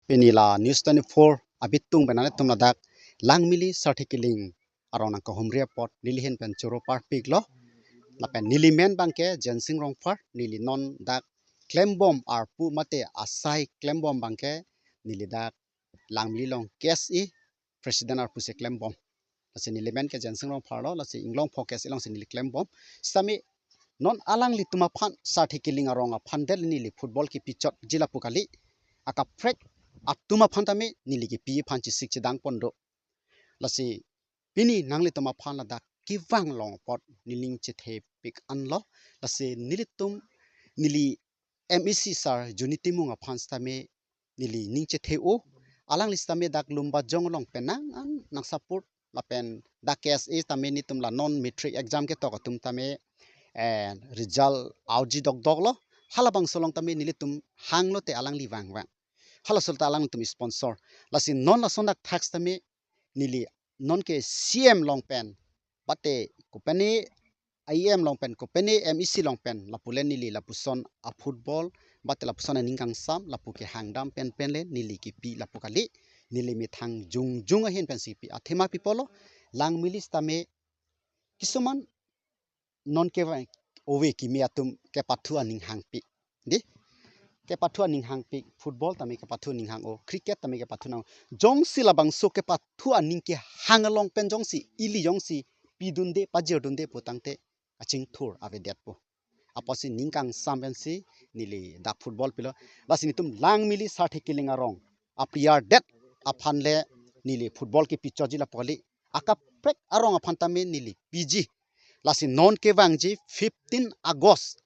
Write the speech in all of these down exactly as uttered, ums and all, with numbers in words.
Pini la News twenty-four abitung pen nanglitum ladak Langmili Sarthe Killing arong nangkahumri apot neli ahin pen choro parpiklo. Lapen neli men abangke Jensing Rongphar, neli non dak klembom arpu mate asai klembom abangke neli dak Langmili along K S A president arpu si klembom. Lasi neli men ke Jensing Rongphar lo, lasi Inglongpho K S A along si neli klembom. Sitame non alanglitum aphan, Sarthe Killing arong aphan det neli football kepichotji lapu kali. Akaprek atum aphan tame neli kepi aphan chesik chedang pon do. Lasi pini nanglitum aphan ladak kevang along apot neli ning chethepik anlo. Lasi nelitum, neli M A C sir Juni Timung aphan sitame neli ning chethe-o. Alangli sitame dak Lumbajong along penang an nang support, lapen dak K S A tame netum la non matric exam ketok atum tame, eh, result autji dokdoklo. Halabangso along tame nelitum hanglote alangli vangvang. Halaso ta alanglitum sponsor. Lasi non lason dak thak sitame neli non ke C M along pen, mate kopine I M along pen, kopine M A C along pen, lapu le neli lapuson a football, mate lapuson aning kangsam, lapu kehangdam pen pen le neli kepi lapu kali. Neli methang jongjong ahin pensi pi, athema pi pulo, Langmili sitame kisuman non ke ove kimi atum kepathu aning hangpik. Di? Kepathu aning hangpik, football tame kepathu aning hang-o, cricket tame kepathu nang. Jongsi labangso kepathu aning kehang along pen jongsi ili jongsi pidunde, pajirdunde pu tangte kachingthur avedetpo. Apotsi ning kangsam pensi neli dak football pilo. Lasi netum Langmili Sarthe Killing arong a player det aphan le neli football kepichotji lapu kali. Akaprek arong aphan tame neli piji. Lasi non kevangji fifteen August.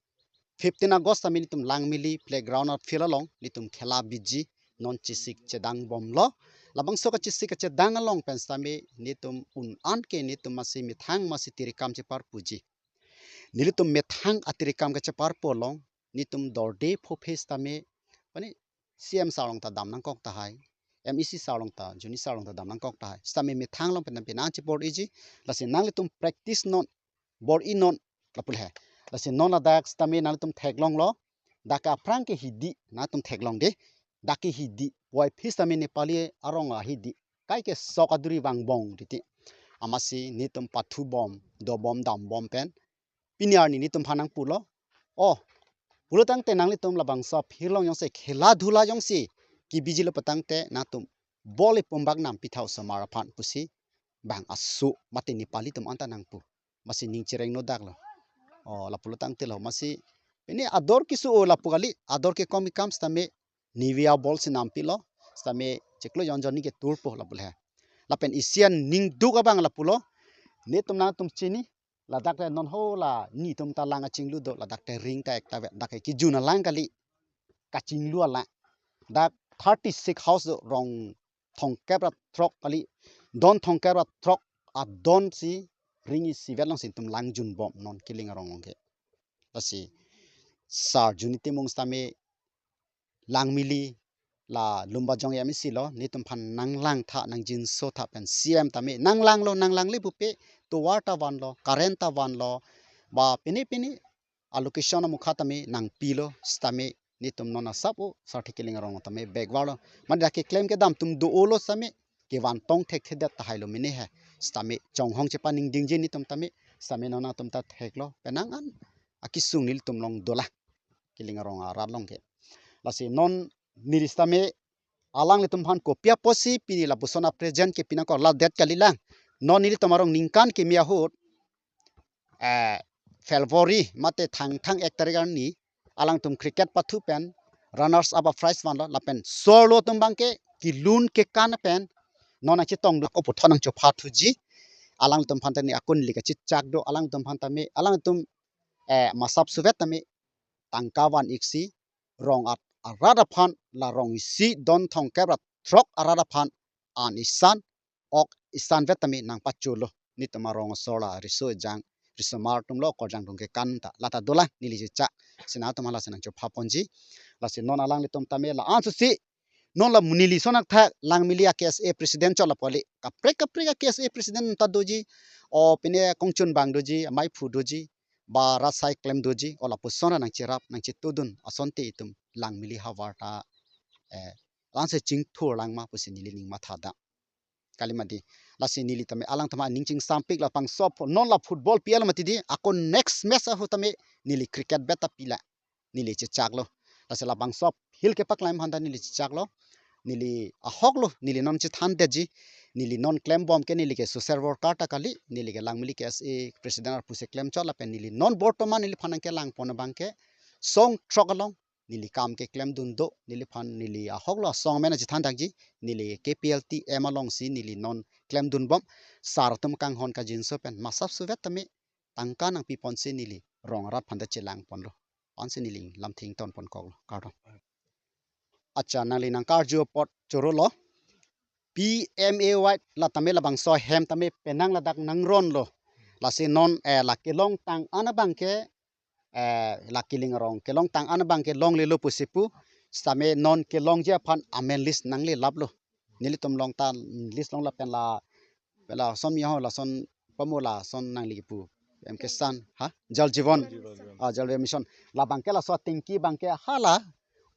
Fifteen August tame netum Langmili playground a field along netum khela biji, non chesik chedang bomlo. Labangso kachesik kachedang along pen sitame netum un-an ke netum masi methang masi tirikam cheparpuji. Nelitum methang atirikam kacheparpo along netum dorde phophe sitame, mane C M sir along ta dam nangkok tahai, M A C sir along ta, Juni sir along ta dam nangkok tahai. Sitame methang along pen penang chebor-iji. Lasi nanglitum practice non, bor-i non, lapu le. Lasi non ladak sitame nanglitum theklonglo. Dak aphrang ke hidi, nangtum theklong de. Dak ke hidi, puvoiphit sitame Nepali arong ahidi. Kai ke sok aduri vangbom titi. Amatsi netum pathubom, dobom, dambom pen pini arni netum aphan nangpulo. O, pulo tangte nanglitum labangso a field along jongsi khela dhula jongsi kebijilo pu tangte nangtum ball ipumbak nam pitha osomar aphan pusi bang aso mate Nepali atum anta nangpu. Amatsi ning chereng nodak lo. O, lapulo tangte lo amatsi pini ador keso-o lapu kali, ador kekom ikam sitame Nivea ball si nampilo, sitame chiklo jon jon ni keturpo lapu le. Lapen isi aning duk abang lapulo, netum nangtum chini, ladak te non ho la netum ta lang achinglu do, ladak te ring ta ekta vet, dak ke kejun alang kali, kachinglu alang. Dak thirty-six house do, rong thomkep ra throk kali, don thomkep ra throk adon si ring isivet along si netum lang junbom non Killing arong along ke. Lasi sir Juni Timung sitame Langmili la Lumbajong M A C lo, netum aphan nanglangtha, nangjinso tha pen C M tame nanglanglo, nanglangli pupe, tovar ta vanlo, current ta vanlo, ba pini pini a location amukha tame nangpilo, sitame netum non asap o Sarthe Killing arong tame backward lo. Mane dak keklem kedam atum do-olo sitame kevan tong thekthedet tahai lo mene he. Sitame chonghong chepaningdingji netum tame, sitame non atum ta theklo, penang an akesung nelitum along dolang. Killing arong arat along ke. Lasi non neli sitame alanglitum aphan kopi apotsi pini lapuson a present kepi nangkok ladet kalilang. Non nelitum arong ningkan kimi ahut, eh, February mate Thangthang ek tarik arni alangtum cricket pathu pen runners up a prize vanlo, lapen solo atum abangke kelun kekan pen non nangchetong duk o puthot nangchopha thuji. Alangtum aphan tame akun lika chichak do, alangtum aphan tame, alangtum, eh, masap suvet tame tangka van iksi, rong at arat aphan la rong isi don thomkep ra throk arat aphan an isan, ok isan vet tame nangpacholo. Netum arong asor la riso ejang, risomar atum lo, korjang atum kekan ta, lata dolang neli chichak. Si nangtum hala si nangchopha ponji. Lasi non alanglitum tame la-an susi non la neli ason athak Langmili a K S A president chot lapu kali. Kaprek kaprek a K S A president ta doji, o pine kongchun bang doji, amei phu doji, ba rat asai klem doji, o lapuson ra nangcherap, nangchetudun asonte itum Langmili havar ta, eh, komatang si chingthur lang ma pusi neli ning matha dam. Kali mati. Lasi neli tame alang tame aning chingsampik, labangso non la football P L mati di, ako next match ahut tame neli cricket bat ta pilang. Neli chechaklo. Lasi labangso appeal kepaklang aphan ta neli chechaklo. Neli ahoklo, neli non chethandetji. Neli non klembom ke neli ke social worker ta kali, neli ke Langmili K S A president arpu si klemchot lapen neli non bortoman neliphan nangkelangpon abang ke song throk along neli kam keklem dun do, neliphan neli ahoklo, asong amen chethan thakji, neli K P L T M alongsi neli non klem dunbom, sar atum kanghon kangjinso pen masap suvet tame tangka nangpipon si neli rong arat aphan ta chelangponlo. Ansi neli lamthe ingtonpon koklo. Kardom. Acha, nangli nangkarju apot chorolo. P M A Y la tame labangso ahem tame penang ladak nangronlo. Lasi non, eh, la kelongtang an abang ke, eh, la Killing Arong kelongtang an abang ke longlelo pusi pu. Sitame non kelongji aphan amen list nanglelaplo. Nelitum longta list long lapen la, la son mi ho, lason pamo, lason nangli kipu. M K san, ha? Jal Jeevan. Jal Jeevan. Ah, Jal Jeevan Mission. Labang ke laso atengki abang ke hala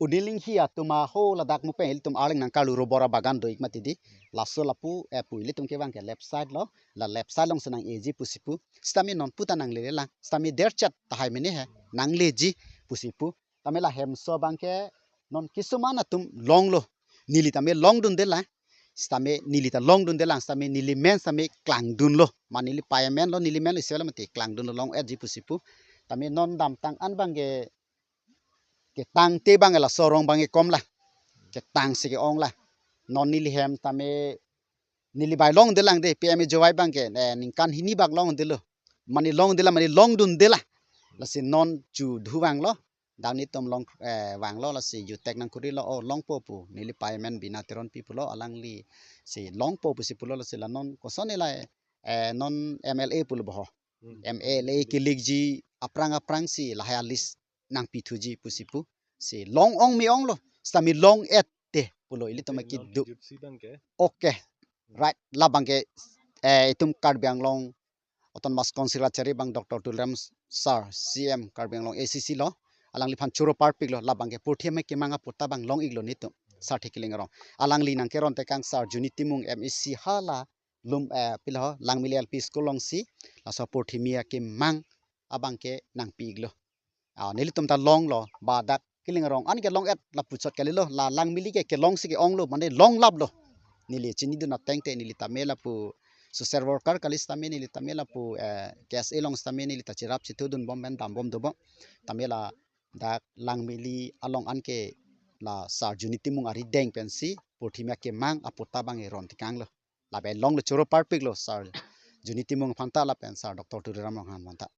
Uniling hi atum aho ladak mu pen ilitum arleng nangkarlu rubber abagan do-ik mati di. Laso lapu, eh, pu ilitum ke abang ke left side lo. La left side alongsi nang-eji pusi pu. Sitame non puta nanglelelang. Sitame derchet tahai mene he. Nangleji pusi pu. Tame la hemso abang ke non kisuman atum longlo. Neli tame longdundelang. Sitame neli ta longdundelang. Sitame neli men sitame klangdunlo. Ma neli pei amenlo, neli menlo, isi lo mati klangdunlo, long-etji pusi pu. Tame non damtang an abang ke ketang te abang ke laso arong abang ke kom la. Ketang si ke-ong la. Non neli hem tame neli bai longdelang de, P M A Y abang ke, eh, ningkan hini bak longdelo. Mane longdela, mane longdundela. Lasi non chu dhu vanglo. Dak netum long, eh, vanglo, lasi jutek nangkurilo, oh, longpo pu. Neli pei amen Bina Teronpi pulo, alanglisi longpo pusi pulo, lasi la non koson neli, eh, non M L A pulo boho. Hmm. M L A kelikji aphrang aphrang si lahai a-list nangpithuji pusi pu. Si long-ong me-onglo. Sitame long-et te pulo, ilitum, eh, non kidu. Gypsy abang ke? Okay. Right. Labang ke, eh, itum Karbi Anglong Autonomous Council achari abang Doctor Tuliram Sir, C M Karbi Anglong A C C lo. Alangliphan choro parpiklo. Labang ke purthimya kemang aputa abang long-iklo netum. Sar Killing Arong. Alangli nangkeron tekang Sir Juni Timung M A C hala lum, eh, pilo ho, Langmili L P School alongsi laso purthimya kemang abang ke nangpi-iklo. Ah, nelitum ta longlo, ba dak Killing Arong an ke long-et lapuchot kalilo, la Langmili ke kelongsi ke-onglo, mane longlaplo. Neli chinidun ateng te neli tame lapu social worker kali sitame, neli tame lapu, eh, K S A along sitame neli ta cherap chithu dunbom pen dambom dobom. Tame la dak Langmili along an ke la Sir Juni Timung arideng pensi purthimya kemang aputa abang eron tekanglo. Lapen longlo, choro parpiklo Sir Juni Timung aphan ta lapen Sir Doctor Tuliram Ronghang aphan ta.